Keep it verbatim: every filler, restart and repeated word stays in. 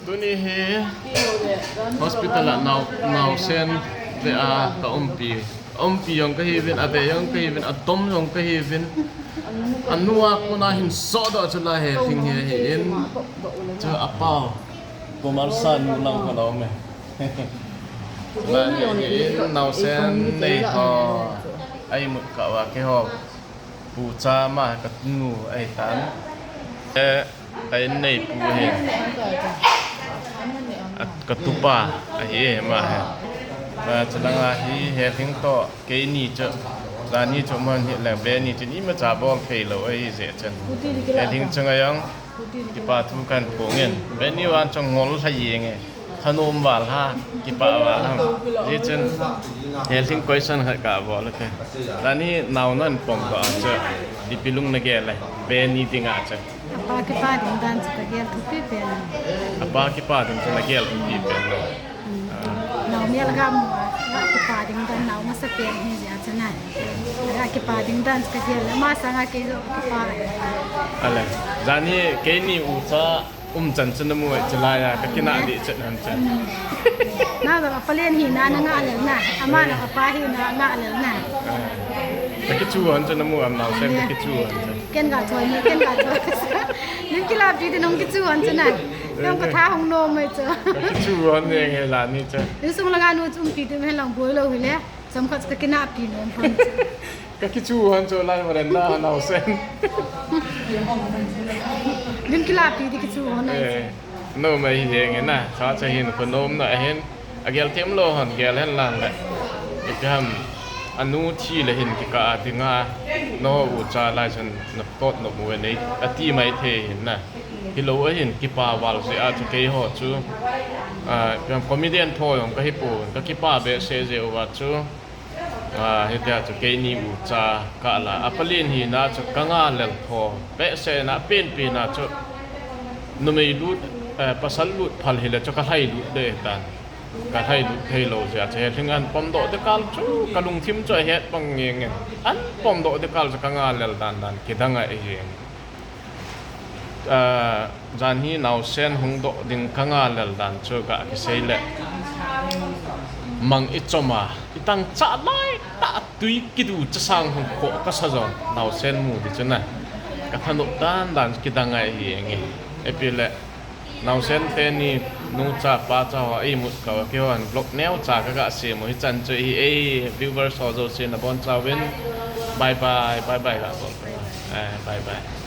Tuni hi hospital a nau, nausen ve a ka umpi. Umpi jong ka hiuvin, ave jong ka hiuvin, adom jong ka hiuvin. Anu a kona hin sodoh chu la Helhing hi ahin. Chu apau. Pu Malsa nu lang ka lou me. La hi in nausen nei ho. Ai mut ka wa ke ho. Pu Cha ma ka nu ahi tan. Eh, ka in nei pu hi. A, ka tupa ahi ma hi. Ka chalanga hi Helhing to keini chu. Jani chu man hi le be ni chu ni ma cha bol phei lou ahi je chen. Helhing chunga jong kipa thu kan phongin. Be ni wan chong ngol ha yeng e. Thanom val ha, kipah val ha. Hichun, Helhing question khat kabol ute. Tani nau nan pom to a chu, ipi lung nagel e, be ni dinga chu. Apa kipah ding dan chu kagel thupi pen. Apa kipah ding chu nagel thupi pen. Hmm. Ah. Nau mial gam, nga kipah ding dan nau masa pen hi jia chu na. Nga kipah ding dan chu kagel, ama sanga kei jo kipah. Ale, jani keini u cha, Um chan chu namu e, chulai a ka kinah ding chet ham chan. Na jong apa len hina nangah lel na, ama jong apa hina ngah lel na. Ah. Ka kichu hon chu namu am nausen ka kichu hon chu. Ken ga choi ni, ken ga choi. Lim kilapi ding nong kichu hon chu na. Nong ka tha hung nom e chu. Ka kichu hon ne nge la ni chu. Insung langa nu chu umpi ding hen lang boi lou hile. Chomkhat ka kinahpi nom hon chu. Ka kichu hon chu lai veranda a nausen. Lim kilapi ding kichu hon ai chu. Eh, nom ahi jeng e na, cha cha hin ko nomna ahin. Agel them lou hon, gel hen lang le. Ipi ham, anu thi le hin kikah a dinga, nangho u cha lai chun napot nom u e nei, ati mai thei hin na. Hilou ahin kipa val jeh a chu keiho chu. Ah, ipi ham comedian tho jong kahi pon, ka kipa behseh jeh uva chu. Ah, hitia chu keini u cha kah la. Apa len hina chu ka ngah lel tho. Behseh na penpen a chu. Numei lut, eh, pasal lut phal hile chu ka lhai lut ding tan. Ka lhai lut thei lou jeh a chu Helhing an pom doh ding kal chu ka lungthim chu ahet bang nge nge. An pom doh ding kal chu ka ngah lel dan dan kidang ahi jeng. Ah, jan hi nausen hung doh ding ka ngah lel dan chu ga kisei le. Mang i chom a, i tang cha lai ta tui kidu cha sang hung kho ka sa jon, nausen mu ding chu na. Ka thanop dan dan kidang ahi nge. Ipi le, nausen teni nu cha pa cha ho imut ka, keiho vlog neo cha ka ga sem u hi chan chu hi e, viewers ho jouse nabon chauvin. Bye bye, bye bye ga bol. Eh, bye bye.